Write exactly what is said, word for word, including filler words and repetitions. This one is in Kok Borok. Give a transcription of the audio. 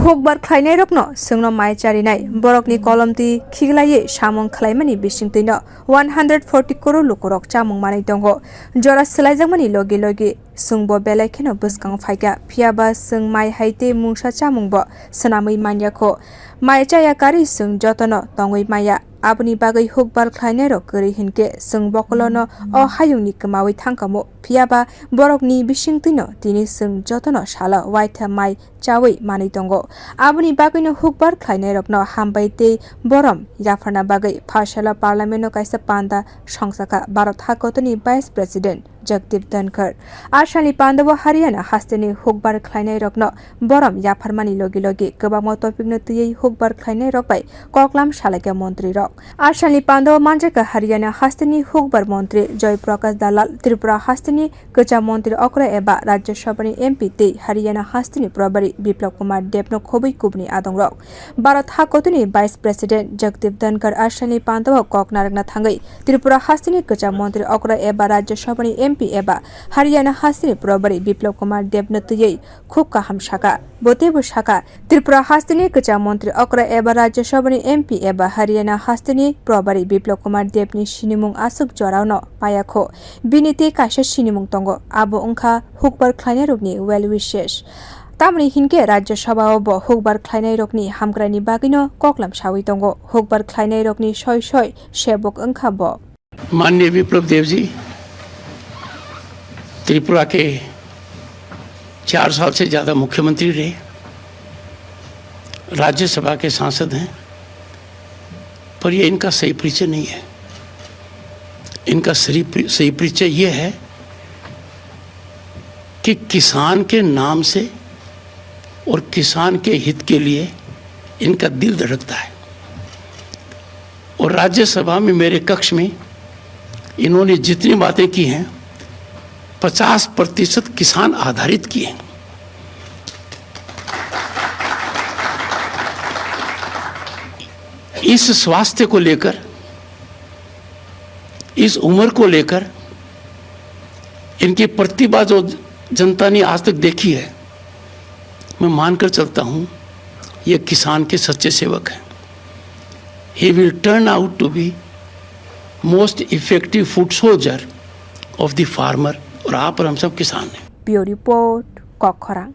Hukbar khlainairokno chwngno mai charinai, borokni kolomtwi khiglaiwi samung khlaimani bisingtwino one hundred forty crore lukurok chamung manwi tongo. Jora swlaijakmani logi logi chwngbo belai kheno bwskango phaikha, phiyaba chwng mai hai tei mungsa chamungbo swnamwi manya kho. Mai chaya karwi chwng jotono tongwi maya. Aboni bagwi hukbar khlainairok kwrwi hinkhe chwng bokolono o hayungni kwmawi thangkamo, phiyaba borokni bisingtwino tini chwng jotono salo waitha mai chawi manwi tongo. Aboni bagwino hukbar khlainairokno hambai tei borom yapharna bagwi phaisalo parliamento kaisa panda songchakha Bharat hakotoni Vice President Jagdeep Dhankhar. A salni pandao Haryana hasteni hukbar khlainairokno borom yapharmani logi logi kwbangma topicno twiwi hukbar khlainairok bai koklam salaikha montrirok. A salni pandao manjakha Haryana hasteni hukbar montri Joy Prakash Dalal, Tripura hasteni kwcham montri okra eba Rajya Sabhani M P tei Haryana hasteni Probari Biplab Kumar Debno khobwi kubuni adongrok. Bharat hakotoni Vice President Jagdeep Dhankhar a salni pandao kok narwkna thangwi Tripura hasteni kwcham montri okra eba Rajya Sabhani M P eba Haryana hasteni Probari Biplab Kumar Debno twiwi khub kaham sakha. Bo teibo sakha, Tripura hasteni kwcham montri okra eba Rajya Sabhani M P eba Haryana hasteni Probari Biplab Kumar Debni sinimung aswk jorao no payakho. Bini tei kaisa sinimung tongo, abo wngkha hukbar khlainairokni well wishes. Tamoni hinkhe Rajya Sabhao bo hukbar khlainairokni hamkraini bagwino koklam sawi tongo. Hukbar khlainairokni soi soi sebok wngkha bo. माननीय विप्लव देव जी त्रिपुरा के चार साल से ज़्यादा मुख्यमंत्री रहे, राज्यसभा के सांसद हैं, पर ये इनका सही परिचय नहीं है। इनका सही परि-, सही परिचय ये है कि किसान के नाम से और किसान के हित के लिए इनका दिल धड़कता है। और राज्यसभा में मेरे कक्ष में इन्होंने जितनी बातें की हैं, पचास प्रतिशत किसान आधारित की हैं। इस स्वास्थ्य को लेकर, इस उम्र को लेकर इनकी प्रतिभा जो जनता ने आज तक देखी है, मैं मानकर चलता हूँ, ये किसान के सच्चे सेवक हैं। He will turn out to be most effective foot soldier of the farmer। और आप और हम सब किसान हैं। Bureau Report, Kokkhorang.